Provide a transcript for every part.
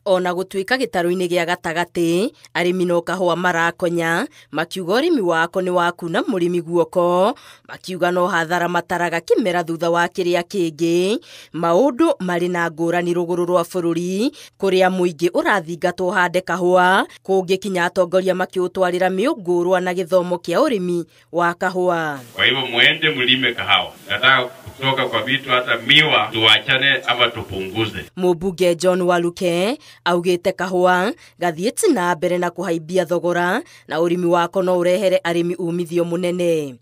Ona gũtuĩka gĩtarũ-inĩ gĩa gatagatĩ arĩmi no kahũa marakonya, makiuga ũrĩmi wako nĩ wa kuna mũrĩmi guoko, makiuga no hathara mataraga kĩmera thutha wa kĩrĩa kĩngĩ. Maũndũ marĩ na ngũrani rũgũrũ rwa bũrũri kũrĩa mũingĩ ũrathingatwo hande kahũa, kũngĩkinya atongoria makĩũtwarĩra mĩũngũrwa na gĩthomo kĩa ũrĩmi wa kahũa. Kwa hivyo muende mlime kahawa. Nataka kutoka kwa vitu hata miwa tuachane ama tupunguze. Mũmbunge John Waluke augĩte kahũa gathiĩte na mbere na kũhaimbia thogora na ũrĩmi wako no ũrehere arĩmi umithio mũnene.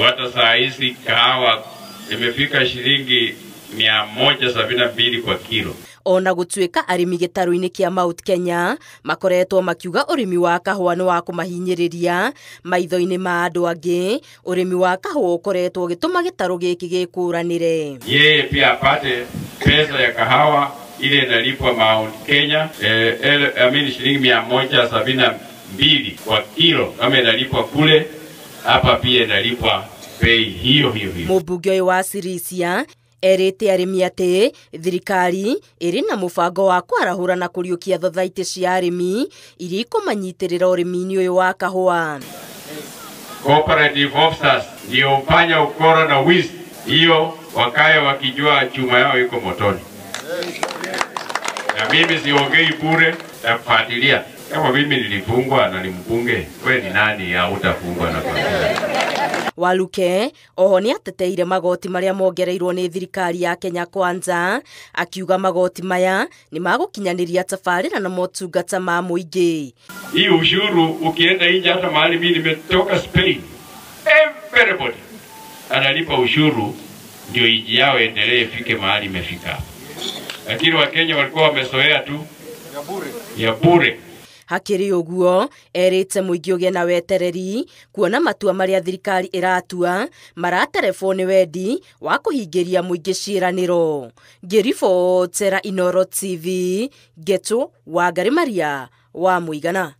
Hata saa hizi kahawa imefika shilingi 172 kwa kilo. Ona gũtuĩka arĩmi gĩtarũ-inĩ kĩa Mount Kenya makoretwo makiuga ũrĩmi wa kahũa nĩ wa kũmahinyĩrĩria maitho-inĩ ma andũ angĩ, ũrĩmi wa kahũa ũkoretwo ũgĩtũma gĩtarũ gĩkĩ gĩkũranĩre. Yeye pia apate pesa ya kahawa ile inalipwa Mount Kenya, shilingi 172 kwa kilo kama inalipwa kule, hapa pia inalipwa bei hiyo hiyo hiyo. Mũmbunge ũyũ wa Sirisia erĩte arĩmi atĩ thirikari ĩrĩ na mũbango wa kwarahũra na kũriũkia thothaitĩ cia arĩmi iria ikũmanyitĩrĩra ũrĩmi-inĩ ũyũ wa kahũa. Cooperative officers ndio hufanya ukora na wizi, hiyo wakae wakijua chuma yao iko motoni. Na mimi siongei bure, nafuatilia. Kama mimi nilifungwa na ni mbunge, we ni nani hautafungwa na kwa? Waluke oho nĩ ateteire magoti marĩa mongereirwo nĩ thirikari ya Kenya Kwanza, akiuga magoti maya nĩ magũkinyanĩria tabarĩra na motungata ma mũingĩ. Hii ushuru ukienda nje, hata mahali mimi nimetoka Spain, everybody analipa ushuru ndio nchi yao endelee ifike mahali imefika. Lakini Wakenya walikuwa wamezoea tu ya bure. Hakĩrĩ ũguo erĩte mũingĩ ũgĩe na wetereri kuona matua marĩa thirikari ĩratua maraterebwo nĩ wendi wa kũhingĩria mũingĩ ciĩranĩro. Ngĩribotera Inooro TV, Ngetu Wangari Maria wa Mũigana.